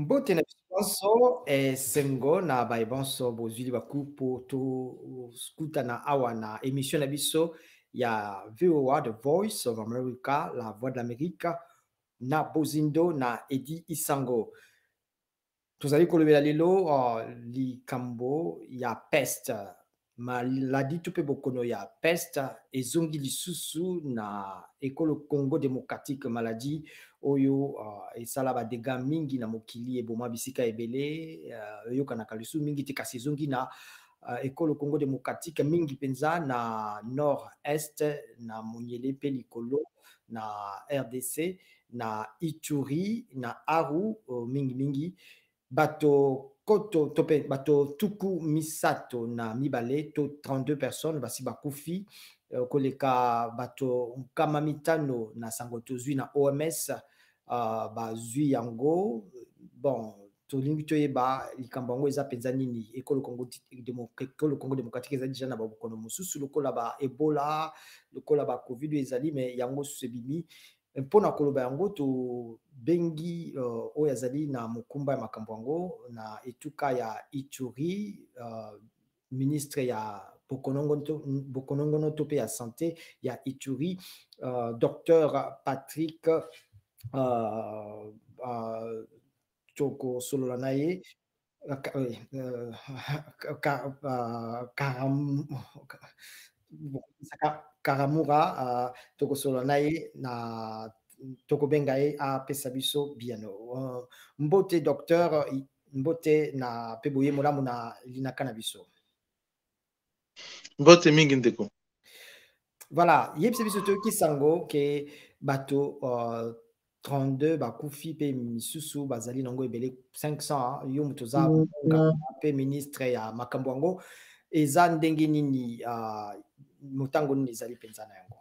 Mbote na biso banso, esengo na baye banso bozwi libaku mpo tokutana awa na emission na biso ya VOA, The Voice of America, la Voix de l'Amérique, na bozindo na Eddy Isango. Tozali kolobela lelo likambo ya peste, maladi to mpe bokono ya peste ezongi lisusu na ekolo Congo démocratique, maladie oyo esala ba dégâts mingi na mokili, eboma bisika ebele, eyokanaka lisusu mingi te, kasi ezongi na ekolo Congo démocratique mingi mpenza na nord est na monyele mpe likolo na RDC, na Ituri, na Aru, mingi mingi bato koto to mpe bato 32 to 32 personnes basi bakufi, koleka bato 500 na sango tozwi na OMS bazwi yango. Bon, tolingi toyeba likambo yango eza mpenza nini. Ekolo Congo démocratique eza déjà na babokono mosusu lokola ba Ebola, lokola ba Covid oyo ezali, me yango susu ebimi. Mpona koloba yango, tobengi oyo azali na mokumba ya makambo yango na etuka ya Ituri, ministre ya bokonongono to mpe ya santé ya Ituri, docteur Patrick. Tokosolola na ye Karamura. Tokosolola na ye na tokobenga ye apesa biso biano. Mbote docteur, mbote na mpe boye molamu na linaka na biso. Mbote mingi, ndeko. Voilà, yebisa biso, toyoki sango ke bato 32 bakufi mpe misusu bazali nango ebele 500. Yo moto oza mpe ministre ya makambo yango, eza ndenge nini? Motango nini ezali mpenza na yango?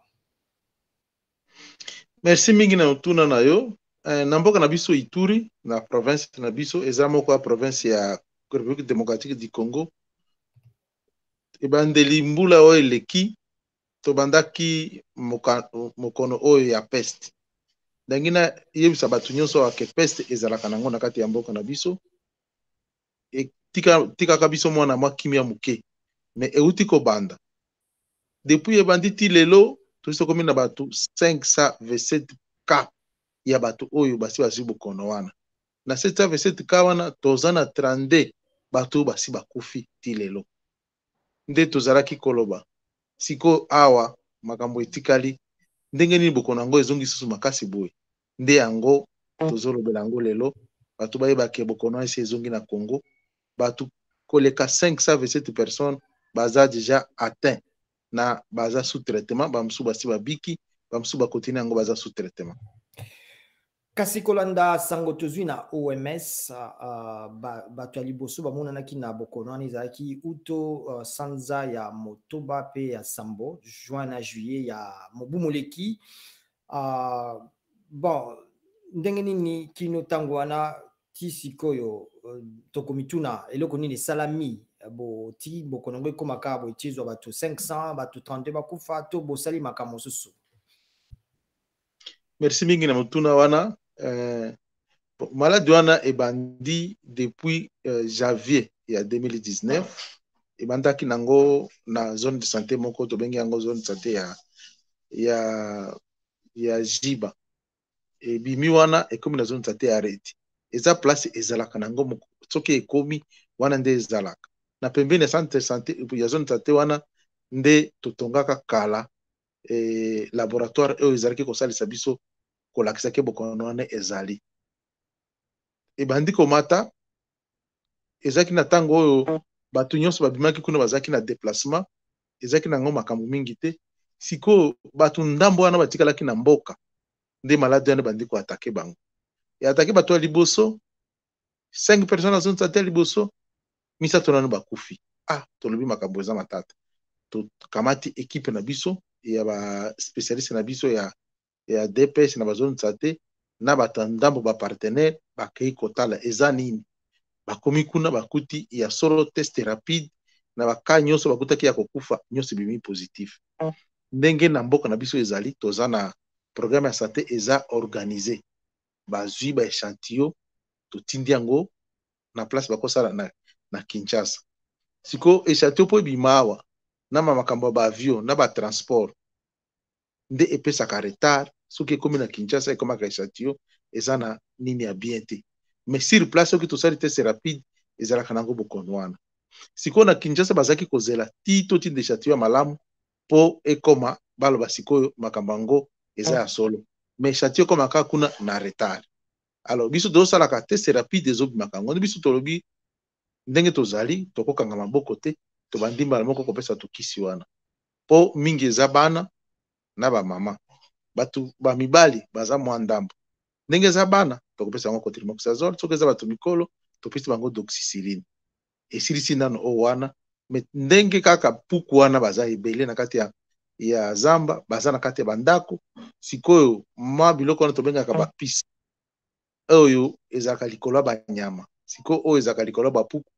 Merci mingi na otuna na yo. Na mboka na biso Ituri, na province na biso, eza moko ya province ya République démocratique du Congo. Ebandeli mbula oyo eleki, tobandaki mokono oyo ya peste. Ndenge nayebisa bato nyonso awa ke peste ezalaka nango na kati ya mboka na biso, etikaka biso mwana mwa kimia moke, mais euti kobanda. Depuis ebandi ti lelo, tosi tokomi na bato 527 cas ya bato oyo basi bazwi bokono wana. Na 727 cas wana, toza na 32 bato oyo basi bakufi ti lelo. Nde tozalaki koloba sikoyo awa, makambo etikali ndenge nini? Bokono yango ezongi susu makasi boye. Nde yango tozolobela yango lelo, bato bayebake bokono wana esi ezongi na Congo. Bato koleka 527 personnes baza déjà atteint na baza sous traitement. Bamosusu basi babiki, bamosusu bakontinue yango, baza sous traitement. Kasi kolanda sango tozwi na OMS, bato ya liboso bamonanaki na bokono wana ezalaki uto sanza ya motoba mpe ya sambo, juin na juillet ya mobu moleki. Bon, ndenge nini kino ntango wana ti sikoyo? Tokomituna eloko nini esalami boti bokono yango ekómaka boye ti ezwa bato 500, bato 32 bakufa, to bosali makambo mosusu? Merci mingi na motuna wana. Maladi wana ebandi depuis janvier ya 2019. Ebandaki nango na zone de santé moko tobengi yango zone de santé ya Jiba. Ebimi wana, ekomi na zone de santé ya Reti. Eza place ezalaka nango. Soki ekomi wana, nde ezalaka na pembeni ya centre de santé ya zone de santé wana. Nde totongaka kala laboratoire oyo ezalaki kosalisa biso kolakisaki bokono wana ezali. Ebandi komata, ezalaki na ntango oyo bato nyonso babimaki kuna, bazalaki na déplacement, ezalaki nango makambo mingi te. Sikoyo bato ndambo wana batikalaki na mboka, nde maladi wana ebandi koattaquer bango. Eattaquer bato ya liboso 5 personnes na zone santé ya liboso, misato nano bakufi. Ah, tolobi makambo eza matata. Tokamati équipe na biso ya baspécialiste na biso ya DPS na bazone santé na bato ya ndambo bapartenaire, bakei kotala eza nini. Bakomi kuna, bakuti ya solo test rapide na baka nyonso bakutaki ya kokufa, nyonso ebimi positif. Ndenge na mboka na biso ezali, toza na programme ya santé eza organisé. Bazwi baéchantillon. Totindi yango na place bakosala na Kinshasa. Sikoyo échantillon mpo ebima awa na makambo ya baavion na batransport nde epesaka retard. Soki ekomi na Kinshasa, ekomaka échantillon eza na nini ya bien te. Mais sur place, soki tosali test rapide, ezalaka nango bokono wana. Sikoyo na Kinshasa bazalaki kozela ti totinda échantillon ya malamu mpo ekoma, baloba sikoyo makambo yango eza ya solo. Mais échantillon ekoma kaka kuna na retard. Alors biso tozosalaka test rapide, ezobimaka yango nde. Biso tolobi ndenge tozali, tokokanga maboko te. Tobandi mbala moko kopesa tokisi wana, mpo mingi eza bana na bamama. Bato bamibali baza mwa ndambo. Ndenge eza bana, tokopesa bango cotrimoxazole. Soki eza bato mikolo, topesi bango doxycycline. Esilisi nano oyo wana. Mais ndenge kaka puku wana baza ebele na kati ya zamba, baza na kati ya bandako. Sikoyo mwa biloko wana tobengaka bapuces, oyo ezalaka likolo ya banyama, sikoyo oyo ezalaka likolo ya bapuku,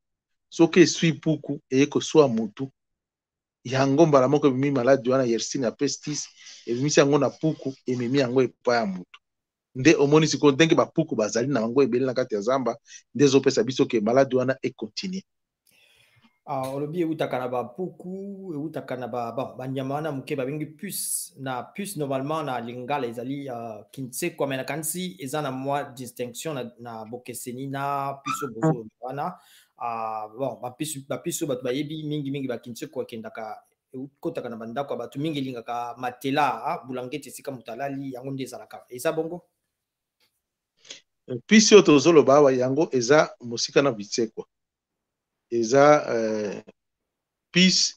soki eswi puku, eye koswa mutu yango, mbala moko ebimi maladi wana. Yersinia pestis ebimisi yango na puku, ememi yango epai ya mutu. Nde omoni sikoyo ndenge bapuku bazali na bango ebele na kati ya zamba, nde ezopesa biso ke maladi wana econtinuer. Ah, olobi eutaka na bapuku, eutaka na ba, bon, banyama wana moke babengi puce. Na puce, normalement na lingala ezali kinsekwa, mais nakanisi eza na mwa distinction na bokeseni na puce oyo bozoloba wana. Bon, bapuce oyo bato bayebi mingimingi, bakinsekwa, ekendaka, ekotaka na bandako ya bato mingi, elingaka matelas, bulangeti, esika moto alali, yango nde ezalaka. Eza bongo? Puce oyo tozoloba awa, yango eza mosika na bitsekwa. Eza puce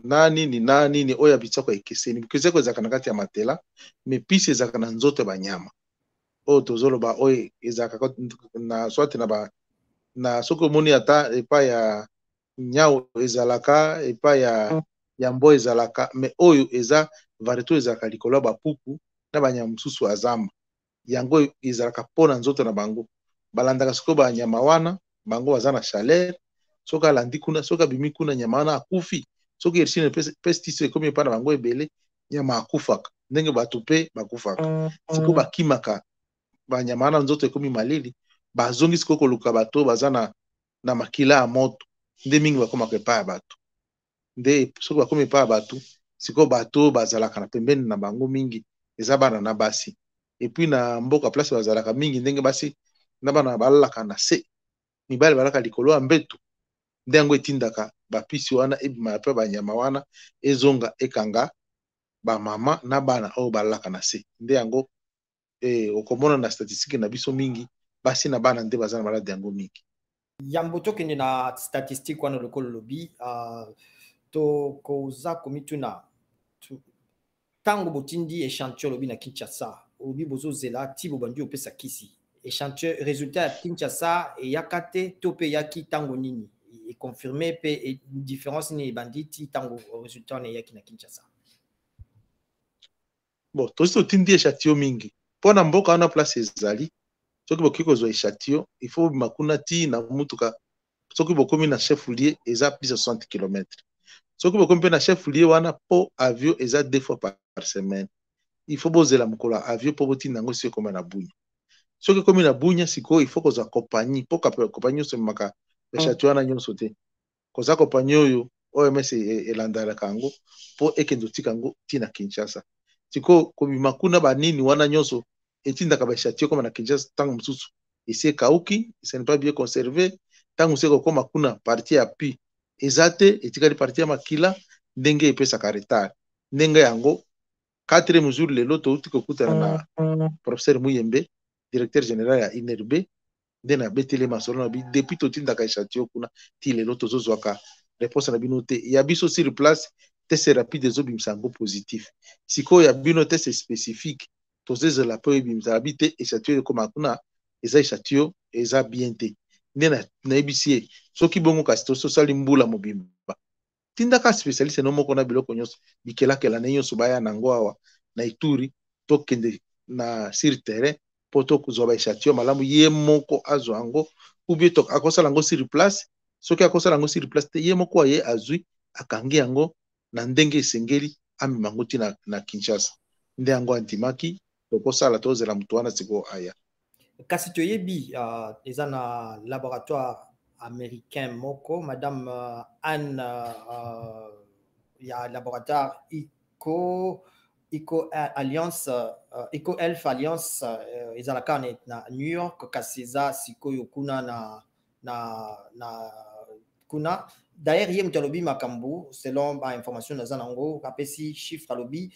na nini oyo ya bitsekwa ekeseni. Bitsekwa ezalaka na kati ya matelas, mais puce ezalaka na nzoto ya banyama. Oyo tozoloba oyo ezalaka na soit na ba na soki omoni ata epai ya nyau ezalaka, epai ya mbwa ezalaka. Mais oyo eza variété oyo ezalaka likolo ya bapuku na banyama mosusu ya zamba. Yango ezalaka mpona nzoto na bango. Balandaka sikoyo banyama wana, bango baza na chaleur. Soki alandi kuna, soki abimi kuna, nyama wana akufi. Soki Yersinia pestis ekomi epai na bango ebele, nyama akufaka ndenge bato mpe bakufaka. Sikoyo bakimaka banyama wana, nzoto ekomi malili, bazongi sikoyo koluka bato baza na makila ya moto. Nde mingi bakomaka epai ya bato. Nde soki bakomi epai ya bato, sikoyo bato bazalaka na pembeni na bango mingi eza bana na basi. Et puis na mboka place bazalaka mingi, ndenge basi na bana balalaka na se, mibali balaka likolo ya mbeto, nde yango etindaka bapuce wana ebima mpe banyama wana ezonga ekanga bamama na bana oyo balalaka na se. Nde yango okomona na statistique na biso, mingi basi na bana nde baza na maladi yango mingi. Yambo tokende na statistique wana, lokola olobi, tokoza komituna: ntango botindi échantillon, olobi na Kinshasa, olobi bozozela ti bobandi opesa kisi, échantillon, résultat ya Kinshasa eyaka te to mpe eyaki ntango nini? Econfirmer mpe différence nini ebandi ti ntango résultat wana eyaki na Kinshasa? Bon, tosi totindi échantillon mingi mpo na mboka wana. Place ezali, soki bokoki kozwa échantillon, il faut bobima kuna ti na mutuka. Soki bokomi na chef lieu, eza plus de 60 km. Soki bokomi mpe na chef lieu wana, mpo avion eza deux fois par semaine, il faut bozela mokolo ya avion mpo botinda yango. Si ekóma na Bunya, soki ekomi na Bunya, sikoyo il faut kozwa compagnie, mpo compagnie nyonso ememaka échantillon wana nyonso te. Koza compagnie oyo OMS elandelaka yango mpo ekende otika yango ntina Kinshasa. Sikoyo kobima kuna, banini wana nyonso etindaka baéchantillon ekóma na Kinshasa, ntango mosusu esi ekauki, ce n'est pas bien conservé. Ntango mosusu ekokóma kuna, partie ya pus eza te, etikali partie ya makila. Ndenge epesaka retard. Ndenge yango quatrième jour lelo touti kokutana na professeur Muyembe, directeur général ya INRB. Nde nabeteli masolo na bi depuis totindaka échantillon kuna ti lelo, tozozwaka réponse na bino te. Ya biso sur place, test rapide ezobimisa yango positif. Sikoyo ya bino test spécifique, tozozela mpo ebimisa bi te. Échantillon ekóma kuna eza échantillon eza bien te. Nde nayebisi ye, soki bongo, kasi tososali mbula mobimba, tindaka spécialiste no moko na biloko nyonso, bikelakela na nyonso, baya nango awa na Ituri, tokende na sur terrain mpo tozwa baéchantillon malamu. Ye moko azwa yango ou bien akosala yango sur place. Soki akosala yango sur place te, ye moko aye, azwi, akangi yango na ndenge esengeli, amema yango ntina na Kinshasa. Nde yango andimaki, tokosala, tozela moto wana sikoyo aya. Kasi toyebi eza na laboratoire américain moko, madame Anne ya laboratoire Eco Alliance, Eco Health Alliance, ezalaka na New York, kasi eza sikoyo kuna na kuna. D'ailleurs, ye moto alobi makambo, selon bainformation naza nango, apesi chiffre, alobi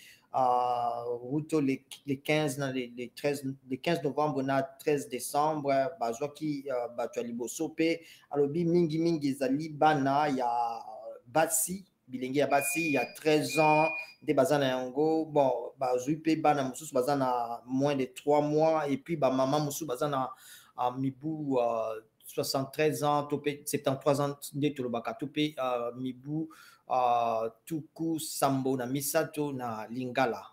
ruto le 15 na le 13, le 15 novembre na 13 décembre, bazwaki bato ya liboso. Mpe alobi mingimingi ezali bana ya basi, bilenge ya basi ya 13 ans nde baza na yango. Bon, bazwi mpe bana mosusu baza na moins de 3 mois, et puis bamama mosusu baza na mibu 73 ans to mpe 73 ans nde tolobaka, to mpe mibu 73 na lingala.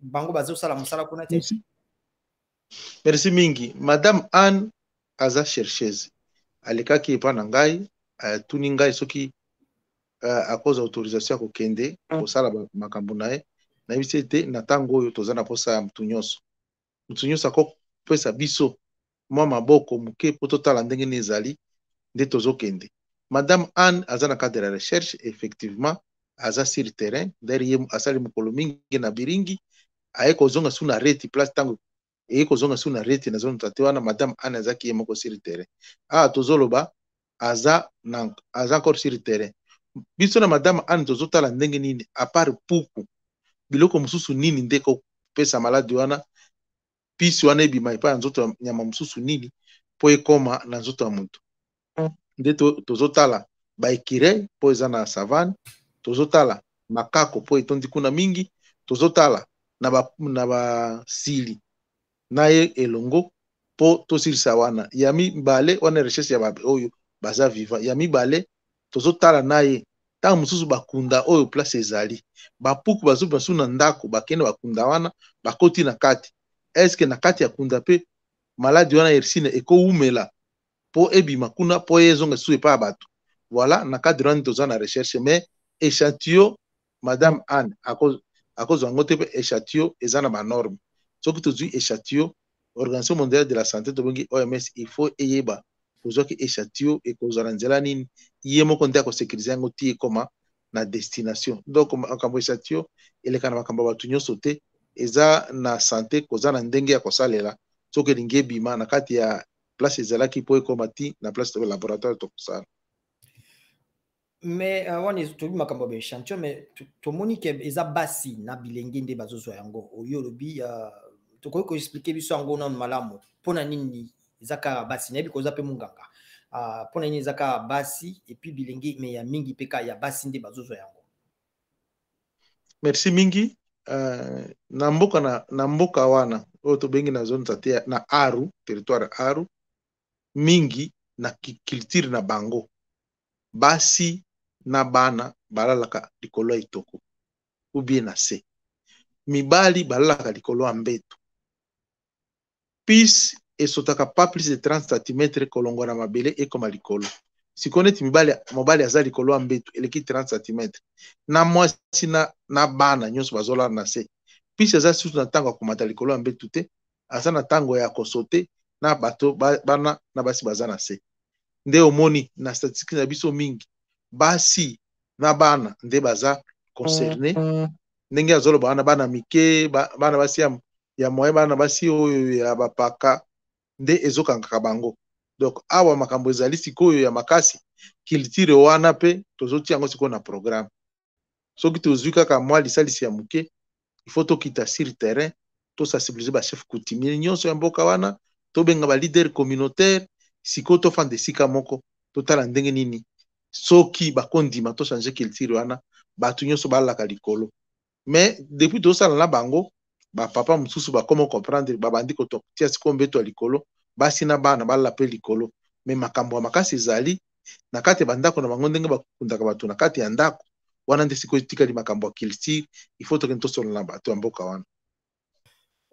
Bango bazosala mosala kuna te? Merci mingi. Madame Anne aza chercheuse. Alekaki epa na ngai, atuni ngai soki akozwa autorisation ya kokende kosala makambo na ye. Nayebisi ete na ntango oyo toza na posa ya motu nyonso. Motu nyonso akopesa biso mwa maboko moke mpo totala ndenge nini ezali nde tozokende. Madame Anne aza na cadre ya recherche, effectivement aza sur terrain. D'ailleurs, ye asali mokolo mingi na Biringi, aye kozonga su na Reti place. Ntango eye kozonga su na Reti, nazonota te wana madame Anne azaki ye moko sur terrain. Awa tozoloba, aza encore sur terrain. Biso na madame Anne tozotala ndenge nini, à part puku, biloko mosusu nini nde kopesa maladi wana, pisi wana ebima epai ya nzoto ya nyama mosusu nini mpo ekóma na nzoto ya moto. Nde tozotala baécureuil mpo eza na savane, tozotala makako mpo etondi kuna mingi, tozotala na basili na ye elongo mpo tosilisa wana. Ya mibale wana, recherche ya oyo baza vivant. Ya mibale, tozotala na ye ntango mosusu bakunda oyo place ezali bapuku bazobima su na ndako, bakende bakunda wana, bakoti na kati. Est-ce na kati ya kunda mpe maladi wana yersine ekowumela mpo ebima kuna mpo ye ezonga susu epai ya bato? Voilà, na cadre wana toza na recherche. Mais échantillon, madame Anne akozwa yango te, mpe échantillon eza na banorme. Soki tozwi échantillon, Organisation mondiale de la santé, tobengi OMS, il faut eyeba kozwaki échantillon ekozwa na nzela nini. Ye moko nde akosécuriser yango ti ekoma na destination. Donc makambo échantillon eleka na makambo ya bato nyonso te. Eza na santé, koza na ndenge ya kosalela soki elingi ebima na kati ya place ezalaki mpo ekoma ti na place to laboratoire tokosala. Mais wana toyebi makambo ya baéchantillon, mais tomoni ke eza basi na bilenge nde bazozwa yango. Oyo olobi, tokoki koexpliquer biso yango nano malamu, mpona nini eza kaka basi? Nayebi koza mpe monganga. Mpona nini eza kaka basi et puis bilenge, mais ya mingi mpe kaka ya basi nde bazozwa yango? Merci mingi. Na mboka wana oyo tobengi na zone te, na Aru, territoire Aru, mingi na culture na bango, basi na bana balalaka likolo ya etoko ou bien na se, mibali balalaka likolo ya mbeto. Puce esotaka pas plus de 30 cm kolongwa na mabele ekoma likolo. Sikoyo neti mibali, mobali aza likolo ya mbeto eleki 30 cm, na mwasi na bana nyonso bazolala na se, puce aza susu na ntango ya komata likolo ya mbeto te, aza na ntango ya kosote na bato bana na basi baza na se. Nde omoni na statistique na biso, mingi basi na bana nde baza concerné. Ndenge azoloba wana, bana mike, bana basi ya moyen, bana basi oyo ya bapaka nde ezokangaka bango. Donc awa makambo ezali sikoyo ya makasi, culture wana mpe tozotia yango sikoyo na programme. Soki tozwi kaka mwa lisalisi ya moke, il faut tokita sur terrain, tosensibiliser bachef coutumier nyonso ya mboka wana, tobenga baleader communautaire. Sikoyo tofanda esika moko, totala ndenge nini soki bakondima tochange culture wana, bato nyonso balalaka likolo. Mais depuis tozosala na bango, bapapa mosusu bakoma comprendre, babandi kotia sikoyo mbeto ya likolo, basi na bana balala mpe likolo. Mais makambo ya makasi ezali na kati ya bandako na bango, ndenge bakundaka bato na kati ya ndako wana. Nde sikoyo etikali makambo ya culture, il faut tokende tosolola na bato ya mboka wana.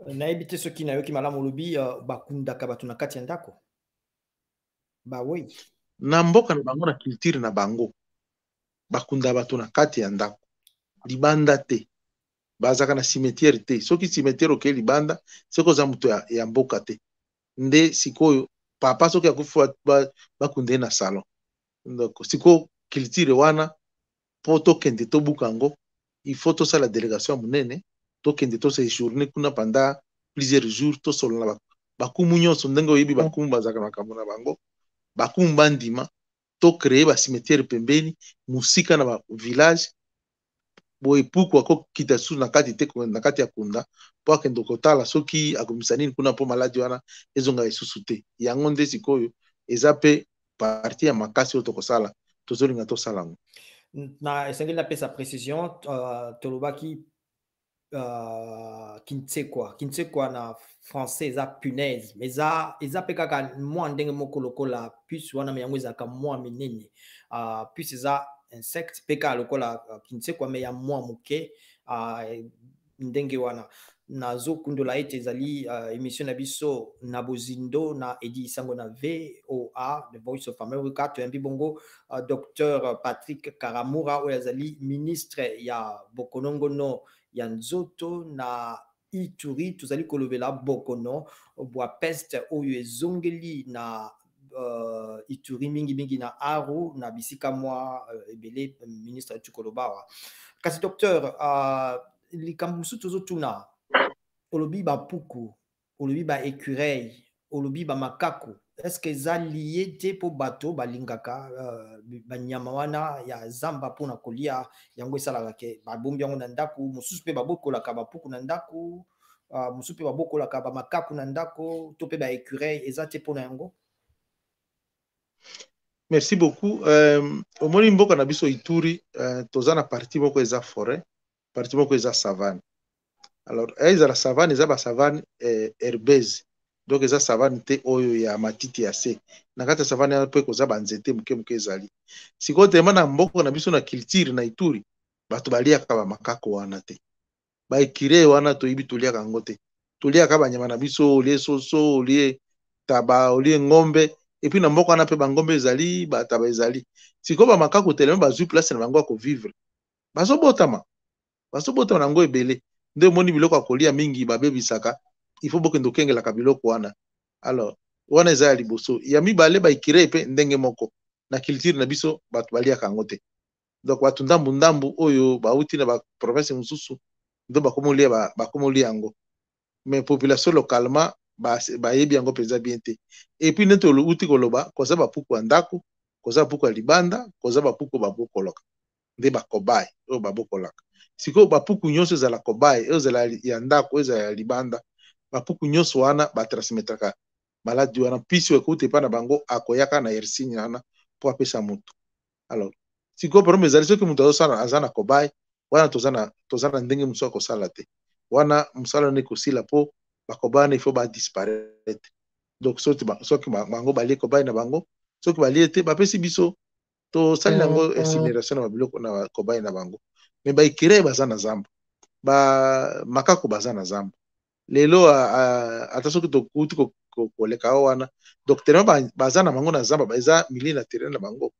Nayebi te soki nayoki malamu. Olobi bakundaka bato na kati ya ndako bawei? Na mboka na bango, na culture na bango, bakunda bato na kati ya ndako, libanda te. Bazalaka na cimetière te. Soki cimetière okei libanda, soki oza moto ya mboka te. Nde sikoyo papa soki akufi, bakunda ye na salon. Donc sikoyo culture wana, mpo tokende tobuka yango, il faut tosala délégation ya monene, tokende toséjourner kuna pendant plusieurs jours, tosolola bakumu nyonso. Ndenge oyebi, bakumu bazalaka makambo na bango. Bakumu bandima tocréer bacimetière pembeni, mosika na bavillage boye. Puku akokita susu na kati te, na kati ya kunda, mpo akende kotala soki akomisa nini kuna, mpo maladi wana ezonga lisusu te. Yango nde sikoyo eza mpe partie ya makasi oyo tokosala, tozolinga tosala yango. Na esengeli napesa précision. Tolobaki kintsekwa. Kintsekwa na français eza punaise, mais eza mpe kaka mwa ndenge moko lokola puce wana, mais yango ezalaka mwa minene. Puce eza insecte mpe kaka lokola kintsekwa, mais ya mwa moke ndenge wana. Nazokundola ete ezali émission na biso na bozindo na Edi Isango na VOA, The Voice of America. Toyambi bongo Dr Patrick Karamura, oyo azali ministre ya bokolongono ya nzoto na Ituri. Tozali kolobela bokono bwa peste oyo ezongeli na Ituri, mingimingi na Aru, na bisika mwa ebele ministre auti koloba awa. Kasi docteur, likambo mosusu tozotuna: olobi bapuku, olobi baécureuil, olobi bamakaku, est ce que eza lié te mpo bato balingaka banyama wana ya zamba mpona kolia yango, esalaka ke babombi yango na ndako? Mosusu mpe babokolaka bapuku na ndako, mosusu mpe babokolaka bamakaku na ndako to mpe baécureuil. Eza te mpona yango? Merci beaucoup. Omoni mboka na biso Ituri, toza na partie moko eza forêt, partie moko eza savane. Alors ezala savane, eza basavane herbeuse, donc eza savane te oyo ya matiti ya se. Na kati ya savane wana mpe koza banzete moke moke ezali. Sikoyo tema na mboka na biso, na culture na Ituri, bato baliaka bamakako wana te, baécureuil wana toyebi, toliaka yango te. Toliaka banyama na biso, olie soso, olie taba, olie ngombe. Et puis na mboka wana mpe bangombe ezali, bataba ezali. Sikoyo bamakako telema, bazwi place na bango ya kovivre, bazobotama, bazobotama na yango ebele. Nde omoni biloko ya kolia mingi babebisaka, il faut bokende okengelaka biloko wana. Alors wana eza ya liboso. Ya mibale, baécureuil mpe ndenge moko. Na culture na biso bato baliaka yango te. Donc bato ndambu ndambu oyo bauti na baprovince mosusu nde bakomolia yango, mais population localement bayebi yango mpenza bien te. Et puis nde touti koloba, koza bapuku ya ndako, koza bapuku ya libanda, koza bapuku babokolaka, nde bacobaye oyo babokolaka. Sikoyo bapuku nyonso, ezala cobaye oyo, ezala ya ndako oyo, ezala ya libanda, bapuku nyonso wana batransmettraka maladi wana. Mpisi oyo ekouta epai na bango akoyaka na yersinia wana mpo apesa motu. Alors sikoyo problème ezali soki moto azosala, aza na cobaye wana, toza na ndenge mosusu akosala te. Wana mosala wana ekosila, mpo bacobaye wana il faut badisparaître. Donc soki bango balie cobaye na bango, soki balie te, bapesi biso, tosali yango incinération na babiloko na bacobaye na bango. Mais baécureuil baza na zamba, bamakako baza na zamba. Lelo ata soki tokuti koleka o wana, donc tellement baza na bango na zamba, eza milieu naturel na bango.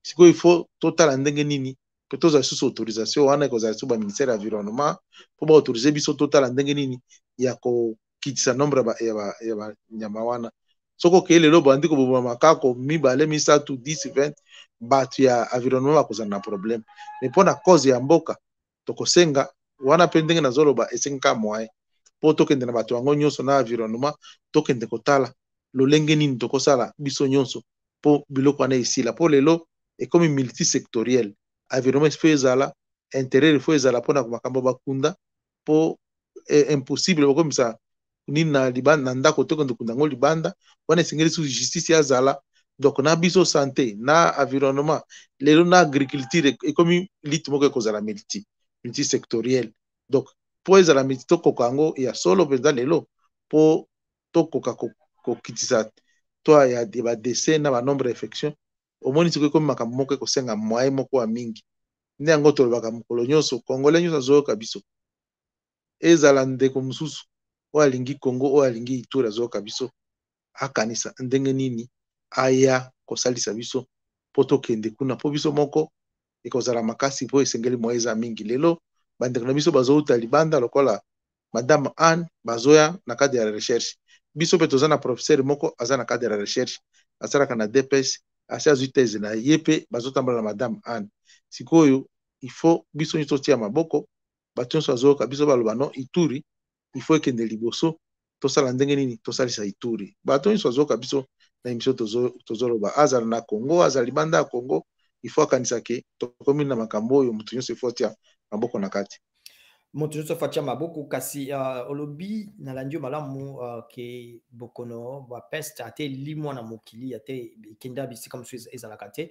Sikoyo il faut totala ndenge nini mpe tozwa lisusu autorisation wana. Ekozala lisusu baministère ya environnement mpo baautoriser biso, totala ndenge nini ya kokitisa nombre ya banyama wana. Soki okei lelo, bandi koboma makako mibale, misato, 10, 20, bato ya environnement bakozala na problème. Mais mpo na cause ya mboka, tokosenga wana mpe. Ndenge nazoloba, esengaka moyen mpo tokende na bato yango nyonso na environnement, tokende kotala lolenge nini tokosala biso nyonso mpo biloko wana esila. Mpo lelo ekomi multisectoriel: environnement faut ezala, intérieur faut ezala, mpona makambo bakunda, mpo impossible bakomisa nini na libanda na ndako, tokende kunda yango libanda. Wana esengeli susu justice azala. Donc na biso santé, na environnement, lelo na agriculture, ekomi lutte moko ekozala multisectoriel. Donc mpo ezala multi, tokoka yango ya solo mpenza lelo mpo tokoka kokitisa to ya badécès na banombre ya infection. Omoni sikoyo ekomi makambo moko ekosenga moyen moko ya mingi. Nde yango tolobaka mokolo nyonso, Congolais nyonso azoyoka biso, ezala ndeko mosusu oyo alingi Congo, oyo alingi Ituri, azoyoka biso, akanisa ndenge nini aya kosalisa biso mpo tokende kuna, mpo biso moko ekozala makasi, mpo esengeli moyen eza mingi. Lelo bandeko na biso bazouta libanda lokola Madame Anne, bazoya na cadre ya recherche. Biso mpe toza na professeur moko aza na cadre ya recherche, asalaka na DPS, asi azwi thèse na ye mpe bazotambola na madame Anne. Sikoyo il faut biso nyonso totia maboko, bato nyonso bazoyoka biso baloba non, Ituri il faut ekende liboso. Tosala ndenge nini tosalisa Ituri? Bato nyonso bazoyoka biso na émission tozoloba, azala na Congo, azala libanda ya Congo, il faut akanisa ke tokomi na makambo oyo, moto nyonso il faut atia maboko na kati. Moto nyonso atia maboko. Kasi olobi, nalandi yo malamu, ke bokono bapeste ate elimwa na mokili, ate ekenda bisika mosusu ezalaka te,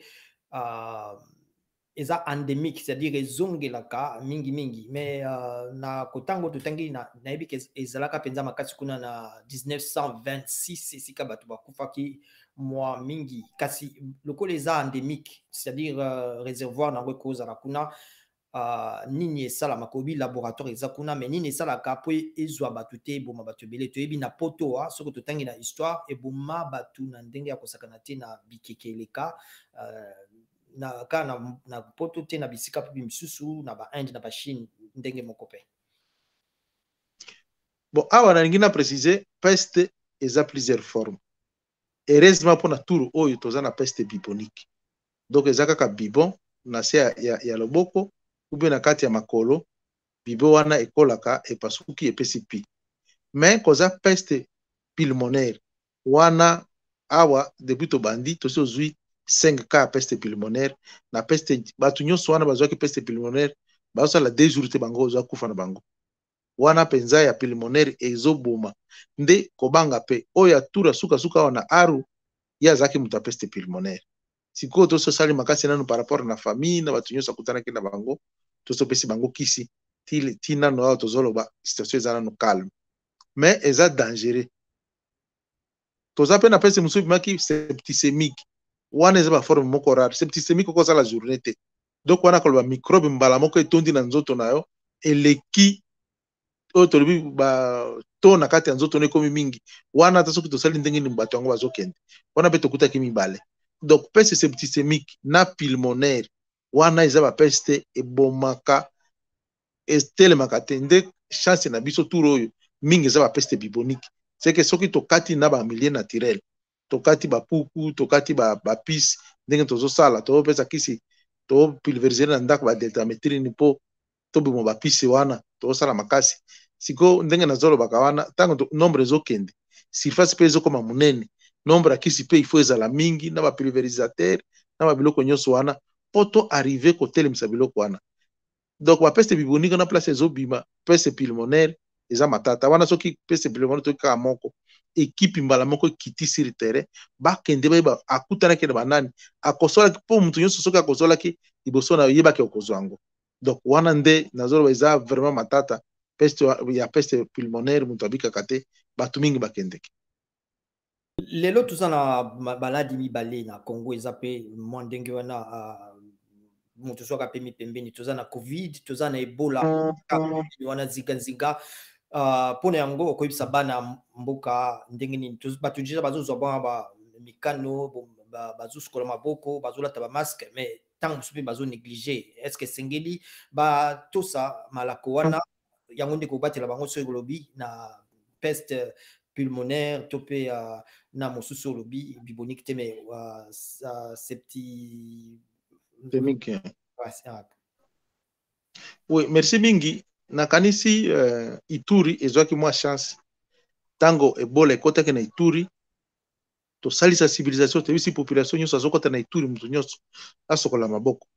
eza endémique, c'est-à-dire ezongelaka mingimingi. Mais na kotango totangi, nayebi ke ezalaka mpenza makasi kuna na 1926, esika bato bakufaki mwa mingi. Kasi lokola eza endémique, c'est-à-dire réservoir nango ekozala kuna, nini esalamaka? Oyebi laboratoire eza kuna, mais nini esalaka mpo ezwa bato te, eboma bato ebele? Toyebi na poto, soki totangi na histoire, eboma bato na ndenge ya kosakana te na bikeke eleka, na kaka na poto te, na bisika mpe misusu, na baInde, na baChine, ndenge moko mpe. Bon, awa nalingi na préciser, peste eza plusieurs formes. Heureusement mpona tour oyo toza na peste bubonique, donc eza kaka bubon na se ya loboko ou bien na kati ya makolo. Bubon wana ekolaka, epasuki, epesi pi. Mais koza peste pulmonaire wana, awa depuis tobandi tosi tozwi 5 cas ya peste pulmonaire. Na peste, bato nyonso wana bazwaki peste pulmonaire, bazosala 2 jours te, bango ozwa kufa na bango. Wana mpenza ya pulmonaire ezoboma nde kobanga. Mpe oyo ya tour ya sukasuka awa na Aru, ye azalaki moto ya peste pulmonaire. Sikoyo tososali makasi nanu par rapport na famille na bato nyonso akutanaki na bango, tosopesi bango kisi ti nano awa tozoloba, situation eza nano calme, mais eza dangereux. Toza mpe na peste mosusu ebimaki, septicémique. Wana eza baforme moko rare. Septicémique okosala journée te, donc wana koloba microbe mbala moko etondi na nzoto na yo, eleki oyo tolobi to na kati ya nzoto no ekomi mingi. Wana ata soki tosali ndenge nini, bato yango bazokende. Wana mpe tokutaki mibale. Donc peste septicémique na pulmonaire wana eza bapeste ebomaka, etelemaka te. Nde chance na biso, tour oyo mingi eza bapeste bubonique. C'est que soki tokati na bamilieu naturel, tokati bapuku, tokati bapise, ndenge tozosala, tozopesa kisi, topulvériser na ndako badeltamétrine mpo tobima bapise wana, tozosala makasi. Sikoyo ndenge nazolobaka wana, ntango nombre ezokende, surface mpe ezokoma monene, nombre ya kisi mpe ifo ezala mingi na bapulvérisateur na babiloko nyonso wana mpo to arrive kotelemisa biloko wana. Donc bapeste bubonique na place ezobima peste pulmonaire eza matata wana. Soki peste pulmonaire toki kaka moko, ekipe mbala moko ekiti sur terrain, bakende bayeba akutanaki na banani, akosolaki, mpo moto nyonso soki akosolaki liboso na yebaki okozwa yango. Donc wana nde nazoloba eza vraiment matata. Peste ya peste pulmonaire, moto abikaka te, bato mingi bakendeke. Lelo toza na baladi mibale na Congo, eza mpe mwa ndenge wana, moto zwaka mpe mipembeni. Toza na Covid, toza na Ebola wana zingazinga. Mpona yango okoyebisa bana mboka ndenge nini? Bato déjà bazozwa bwana ba mikano, bazosukola maboko, bazolata bamasque, mais ntango mosusu mpe bazonéglige. Est ce que esengeli batosa malako wana? Yango nde kobatela bango soki olobi na peste pulmonaire to mpe na mosusu olobi bubonique te, mais septi Septicémique. Oui, merci mingi. Nakanisi Ituri ezwaki mwa chance. Ntango Ebola ekɔtaki na Ituri, tosalisa civilisation, toyebisi population nyonso azokɔta na Ituri, moto nyonso asokola maboko,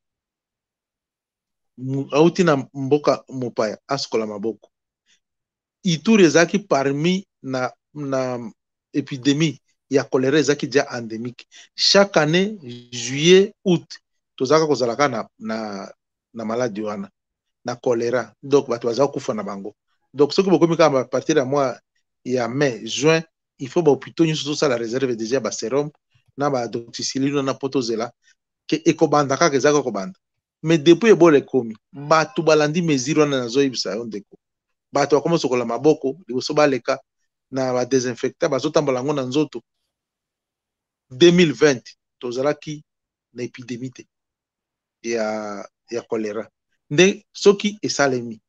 auti na mboka mopaya asokola maboko. Ituri ezalaki parmi na épidémie ya choléra, ezalaki déjà endémique. Chaque année juillet, août, tozalaka kozalaka na maladi wana na choléra, donc bato baza kokufa na bango. Donc soki bokomi kaka partir ya mois ya mai, juin, il faut bahôpitaux nyonso tosala réserve déjà basérum na badoxycyline wana mpo tozela ke ekobanda kaka, ezalaka kobanda. Mais depuis Ebola ekomi, bato balandi mesure wana nazoyebisa yo ndeko. Bato bakoma sokola maboko liboso baleka na badésinfectant, bazotambola yango na nzoto. 2020 tozalaki na épidémie te ya choléra. Nde soki esalemi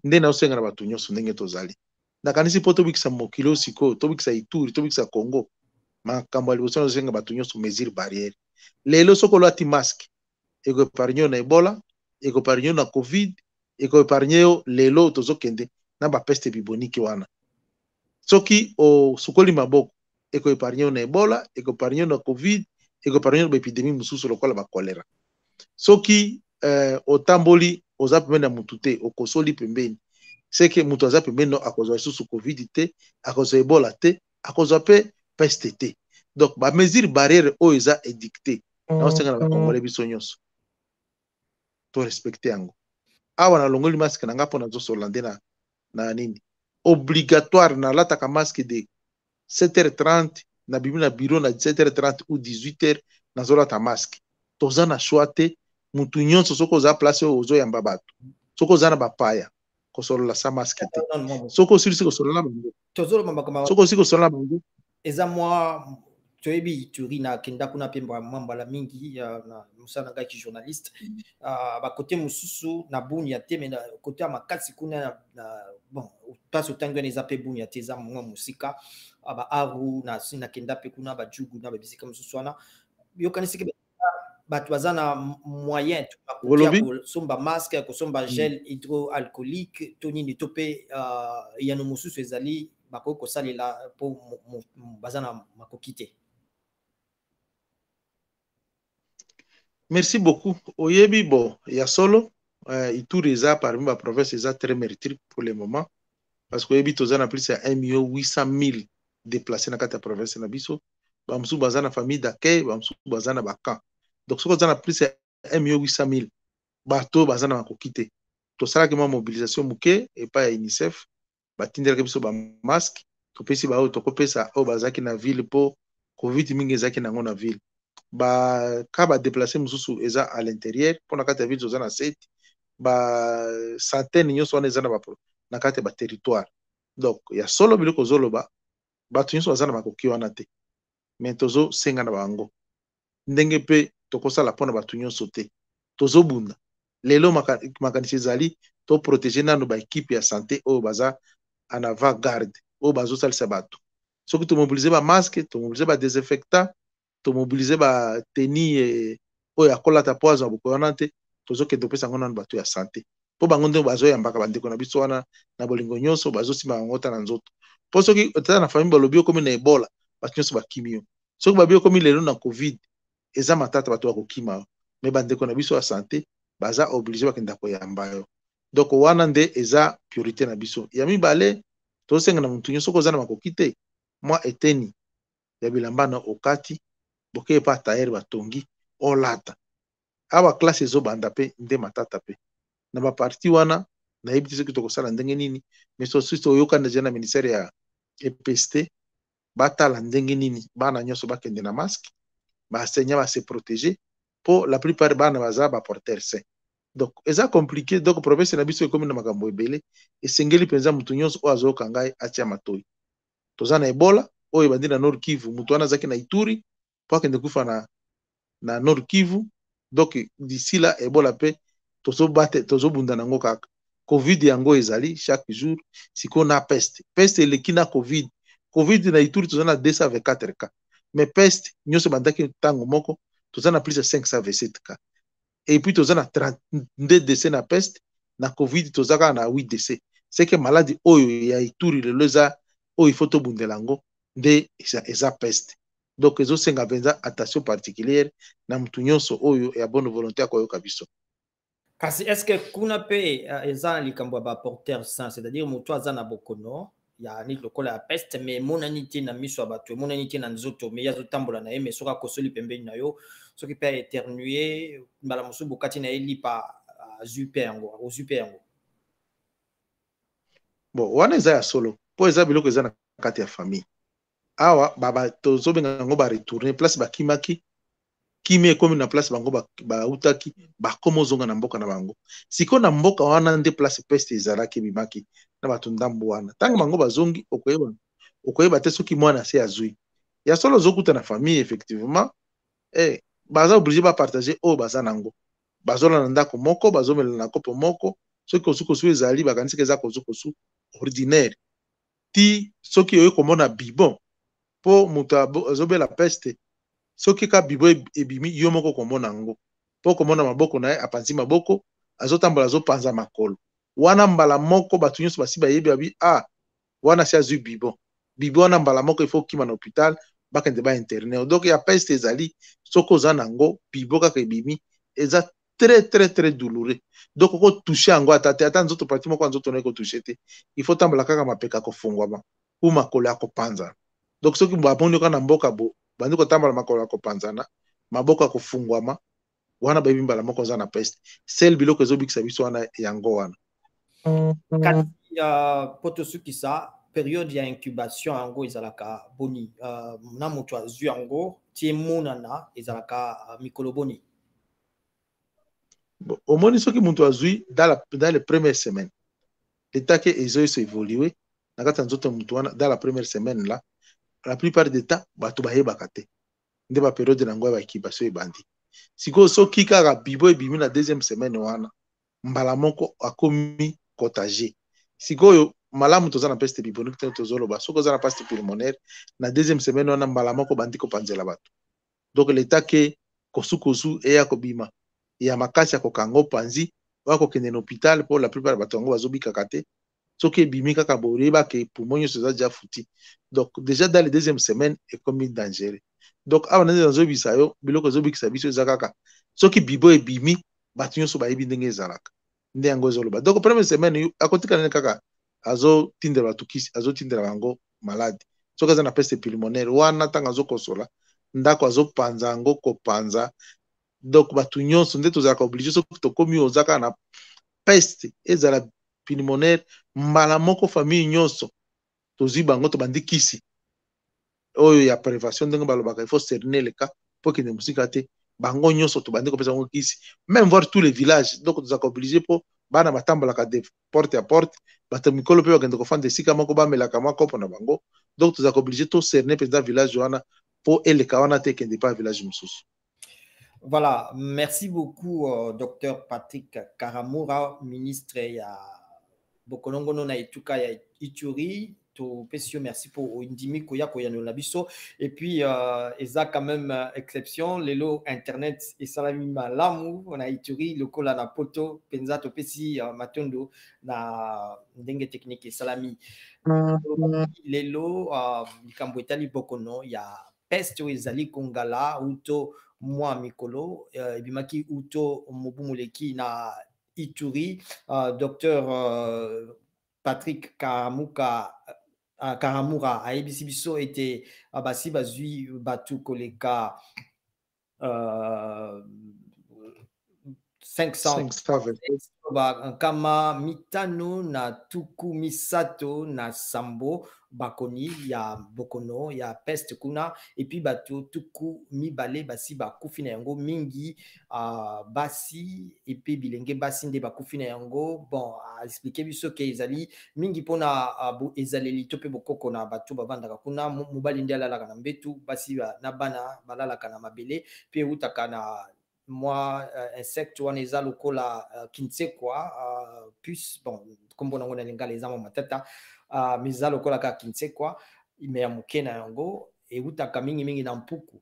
nde naosenga na bato nyonso ndenge tozali. Nakanisi mpo tobikisa mokili oyo sikoyo, tobikisa Ituri, tobikisa Congo, makambo ya liboso nazosenga bato nyonso mesure barrière. Lelo soki olati masque, ekoepargne yo na Ebola, ekoepargne yo na Covid, ekoepargne yo lelo tozokende na ba peste bubonique wana. Soki osukoli maboko, ekoepargne yo na Ebola, ekoepargne yo na Covid, ekoepargne yo na ba epidemie mosusu lokola ba cholera. Soki otamboli oza pembeni ya mutu te, okosoli pembeni, seke mutu aza pembeni no akozwa lisusu Covid te, akozwa Ebola te, akozwa pe peste te. Donc ba mesure barrière oyo eza édictée, naosenga na ba Congolais biso nyonso to respecte yango. Awa nalongoli masque na nga mpo nazosolola nde na nini obligatoire, nalataka masque de 7h30 nabimi na bureau na 17h30 ou 18h, nazolata masque. Toza na choix te, mutu nyonso soki oza place oyo ozoyamba bato, soki oza na bapaya, kosolola sa masque te. Soki osilisi kosolola bango, soki osili kosolola bango, eza mwa toyebi Ituri, nakenda kuna mpe mwa mbala mingi na mosala na ngai ki journaliste. Bakote mosusu na Bunia te, me na kote ya makasi kuna na, bon, place otangi wana eza mpe Bunia te, eza mwa mosika, ba Aru nakenda mpe kuna, baDjugu na babisika mosusu wana. Yokanisiki bato baza na moyen ya kosomba masque, ya kosomba gel hydroalcoolique to nini, to mpe yano mosusu ezali bakoki kosalela mpo baza na makoki te? Merci beaucoup. Oyebi, bo ya solo, Ituri eza parmi ba province eza très meurtri pour le moment, parce que oyebi toza na plus ya 1 million 800 000 déplacés na kati ya province na biso. Bamosusu baza na famille d'accueil, bamosusu baza na bacamp. Donc soki oza na plus ya 1 million 800 000 bato baza na makoki te, tosalaki mwa mobilisation moke epai ya UNICEF, batindelaki biso bamasque, topesi baoyo tokopesa oyo bazalaki na ville, mpo Covid mingi ezalaki nango na ville. Baka badéplacés mosusu eza à l'intérieur, mpo na kati ya ville toza na 7 bacentaine nyonso wana eza na kati ya baterritoire. Donc ya solo, biloko ozoloba, bato nyonso baza na makoki wana te, mais tozosenga na bango ndenge mpe tokosala mpona bato nyonso te. Tozobunda lelo, makanisi ezali toprotéger nano baéquipe ya santé oyo baza en avant garde, oyo bazosalisa bato. Soki tomobilize bamasque, tomobilize badésinfectant, tomobilize bateni oyo akolata po azwa bokoyo wana te, tozokende kopesa yango nano bato ya santé, mpo bango nde bazoyambaka bandeko na biso wana na bolingo nyonso, bazosimba bango ta na nzoto. Mpo soki otala na famille, balobi okomi na Ebola, bato nyonso bakimi yo. Soki babi okomi lelo na Covid, eza matata, bato bakokima yo. Me bandeko na biso ya santé baza obligé bakenda koyamba yo. Donc wana nde eza priorité na biso. Ya mibale, tosenga na motu nyonso, soki oza na makoki te, mwa eteni ya bilamba na okati, bokeye epa tailleur, batongi, olata. Awa classe ezobanda mpe nde matata mpe na baparti wana, nayebi te soki tokosala ndenge nini, mais sosi toyokani deja na ministère ya EPST, batala ndenge nini bana nyonso bakende na masque, baenseignant base protéger, mpo la plupart bana baza baporteur sain. Donc eza compliqué. Donc province na biso ekomi na makambo ebele. Esengeli mpenza motu nyonso oyo azoyoka ngai atia matoi. Toza na Ebola oyo ebandi na Nord Kivu, motu wana azalaki na Ituri mpo akende kufa na Nord Kivu. Donc d'ici là, Ebola mpe tozobate, tozobunda nango kaka. Covid yango ezali chaque jour. Sikoyo na peste, peste eleki na Covid. Covid na Ituri toza na 224 cas, mais peste nyonso ebandaki ntango moko, toza na plus ya 527 cas, et puis toza na 32 décès na peste. Na Covid toza kaka na 8 décès. C'est que maladie oyo ya Ituri lelo eza oyo il faut tobundela yango nde eza peste. Donc ezosenga mpenza attention particulière na motu nyonso oyo ya bonne volonté akoyoka biso. Kasi est ce que kuna mpe eza na likambo ya baporteur sain, c'est-à-dire moto aza na bokono ya neti lokola ya peste, mais emonani te na miso ya bato, emonani te na nzoto, mais ye azotambola na ye, mais soki akosoli pembeni na yo, soki mpe aéternuer, mbala mosusu bokati na ye lipa, azwi mpe yango, ozwi mpe yango? Bon, wana eza ya solo, mpo eza biloko eza na kati ya famille. Awa tozobenga yango baretourne place bakimaki. Kimi ekomi na place bango bautaki, bakoma ozonga na mboka na bango. Sikoyo na mboka wana nde place peste ezalaki, ebimaki na bato ndambo wana. Ntango bango bazongi, okoyeba te soki mwana se azwi. Ya solo, ozokuta na famille effectivement, baza obligé bapartage oyo baza nango, bazolala na ndako moko, bazomela na kopo moko. Soki kosukosu ezali, bakanisaka eza kosukosu ordinaire. Ti soki oye komona bibon, mpo moto azobela peste, soki ka bibon ebimi, yo moko komona yango, mpo komona maboko na ye apanzi maboko, azotambola, azopanza makolo wana, mbala moko bato nyonso basi bayebi, babi: "Ah, wana si azwi bibon." Bibon wana, mbala moko il faut okima na hôpital, bakende bainterner. Donc ya peste ezali, soki oza nango, bibon kaka ebimi, eza très très très douloureux. Donc okotoucher yango ata te, ata nzoto, partie moko ya nzoto na ekotoucher te. Il faut tambola kaka mapeka kofungwama ou makolo ya kopanzana. Donc soki bamoni kaka na mboka bo bandi kotambola makolo ya kopanzana, maboko ya kofungwama wana, bayebi mbala moko oza na peste. Sel biloko ezobikisa biso wana, yango wana. Kasi po tosukisa, période ya incubation yango ezalaka boni? Na moto azwi yango ti emonana, ezalaka mikolo boni? Bon, omoni, soki moto azwi dans les premières semaines, l'état ke ezoyesa évolue na kati ya nzoto ya moto wana, dans la première semaine là, la plupart des temps bato bayebaka te nde bapériode na yango ya baincubation ebandi. Sikoyo soki kaka bibon ebimi na deuxième semaine wana, mbala moko akomi contagieux. Sikoyo malamu toza na peste bubonique te. Tozoloba soki oza na peste pulmonaire, na deuxième semaine wana, mbala moko bandi kopanzela bato. Donc l'état ke kosukosu eya kobima ya makasi ya kokanga opanzi, oya kokende na hôpital, mpo la plupart ya bato yango bazobikaka te. Soki ebimi kaka boye, oyebaka poumon nyonso eza déjà foutu. Donc déjà dans les deuxième semaine ekomi dangereux. Donc awa nde nazoyebisa yo, biloko ezobikisa biso eza kaka soki bibon ebimi, bato nyonso bayebi ndenge ezalaka, nde yango ezoloba. Donc première semaine akotikala nde kaka azotindela bato kisi, azotindela bango maladi. Soki aza na peste pulmonaire wana, ntango azokosola ndako, azopanza yango, kopanza. Donc bato nyonso nde tozalaka obligé, soki tokomi oza kaka na peste, ezala pulmonaire, mbala moko famille nyonso tozwi bango, tobandi kisi oyo ya prévention. Ndenge balobaka, il faut cerner le cas mpo ekende mosika te. Bango nyonso tobandi kopesa bango kisi, même voir tous les villages. Donc tozalaka obligé, mpo bana batambolaka de porte à porte, bato mikolo mpe bakende kofanda esika moko, bamelaka mwa kopo na bango. Donc tozalaka obligé tocerner mpenza village wana mpo eleka wana te, ekende pa village mosusu. Voilà, merci beaucoup, Dr Patrick Karamura, ministre ya bokolongono na etuka ya Ituri. Topesi yo merci mpo ondimi koya koyanola biso. Et puis eza quand même exception, lelo internet esalami malamu na Ituri lokola na Poto mpenza. Topesi matondo na ndenge technique esalami lelo. Likambo etali bokono ya peste oyo ezali kongala uto mwa mikolo, ebimaki uto mobu moleki na Ituri. Docteur Patrick Karamuka, Karamura ayebisi biso ete basi bazwi bato koleka 500, 537 bakoni ya bokono ya peste kuna. Et puis bato 20 basi bakufi na yango, mingi basi et puis bilenge basi nde bakufi na yango. Bon, aexpliquer biso ke ezali mingi mpona ezaleli to mpe bokoko na bato bavandaka kuna: mobali nde alalaka na mbetu, basi na bana balalaka na mabele. Mpe eutaka na mwa insecte wana eza lokola kinsekwa, puce. Bon, nkombo nango na lingala eza mwa matata, mais eza lokola kaka kinsekwa, mais ya moke na yango. Eutaka mingimingi na mpuku.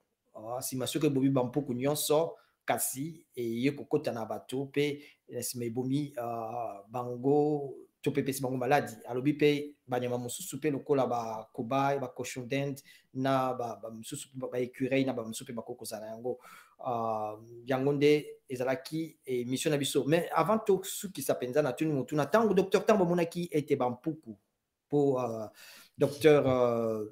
Nsima soki ebomi bampuku nyonso, kasi eye kokɔta na bato mpe na nsima ebomi bango to mpe epesi bango maladi. Alobi mpe banyama mosusu mpe lokola bacobaye, bacochon d'Inde na bamosusu, baécureuil na bamosusu mpe bakoki kozala yango. Yango nde ezalaki émission na biso. Mais avant tosukisa mpenza, na tuni motuna: ntango, docteur, ntango bamonaki ete bampuku, mpo docteur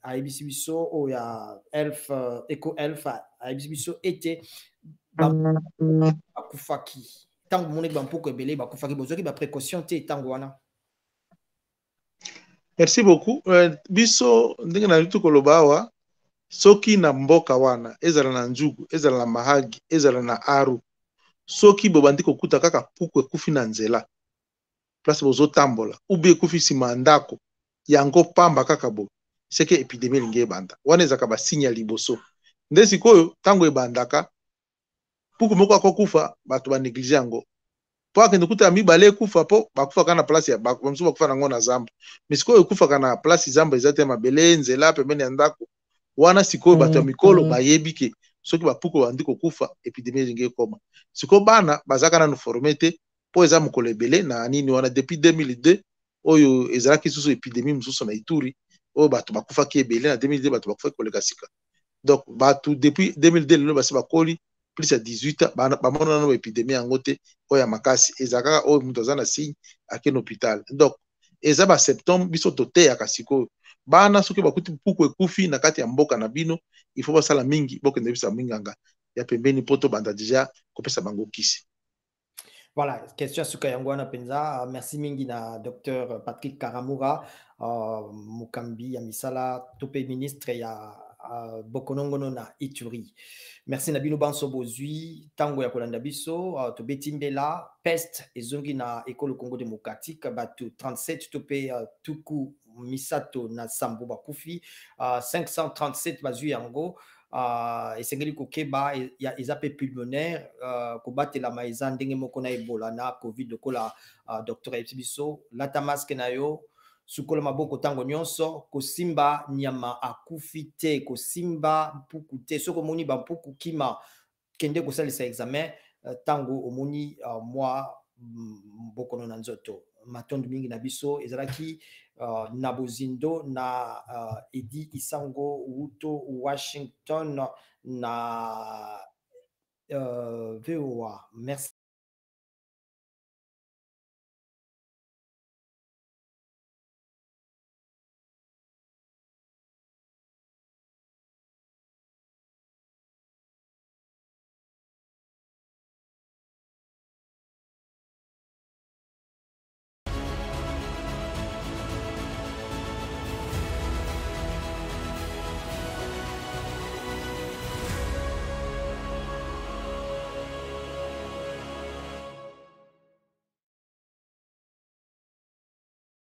ayebisi biso oyo ya elf, eco elf ayebisi biso ete bakufaki, ntango bomonaki bampuku ebele bakufaki, bozwaki baprécaution te ntango wana? Merci beaucoup. Biso ndenge naluti koloba awa, soki na mboka wana, ezala na Djugu, ezala na Mahagi, ezala na Aru, soki bobandi kokuta kaka puku ekufi na nzela place bozotambola, ube ekufi nsima ya ndako, yango pamba kaka boye, seke épidémie elingi ebanda. Wana ezalaka basigne ya liboso. Nde sikoyo ntango ebandaka, puku moko akokufa, bato banégliger yango. Mpo akende kuta ya mibale ekufa, mpo bakufaka na place ya bamosusu bakufa nango na zamba. Mais sikoyo ekufaka na place zamba eza te, mabele, nzela pembeni ya ndako wana. Sikoyo bato ya mikolo bayebi ke soki bapuku babandi kokufa, épidémie elingi ekoma. Sikoyo bana bazalaka nanu formé te, mpo eza mokolo ebele na nini wana. Depuis 2002 oyo ezalaki susu épidémie mosusu na Ituri oyo bato bakufaki ebele. Na 2002 bato bakufaki koleka sika. Donc bato depuis 2002 lelo basi bakoli plus ya 18 ans, bamona nano baépidémie yango te. Oyo ya makasi eza kaka oyo moto aza na signe, akende hôpital. Donc eza basymptôme biso toteyaka sikoyo bana. Soki bakuti mpuku ekufi na kati ya mboka na bino, il faut basala mingi, bokende bisa minganga ya pembeni mpo tobanda déjà kopesa bango kisi. Voilà, question suka yango wana mpenza. Merci mingi na Dr Patrick Karamura, mokambi ya misala to mpe ministre ya bokolongono na Ituri. Merci na bino banso bozwi ntango ya kolanda biso. Tobeti mbela, peste ezongi na ekolo Congo démocratique. Bato 37 to mpe 37 bakufi, 537 bazwi yango. Esengeli kokeba, eza mpe pulmonaire. Kobatelama eza ndenge moko na Ebola na Covid. Lokola docteur ayebisi biso, lata masque na yo, sukola maboko ntango nyonso, kosimba nyama akufi te, kosimba mpuku te. Soki omoni bampuku, kima, kende kosalisa examen ntango omoni mwa bokono na nzoto. Matondo mingi na biso. Ezalaki na bozindo na Edi Isango wuto Washington na VOA. Merci.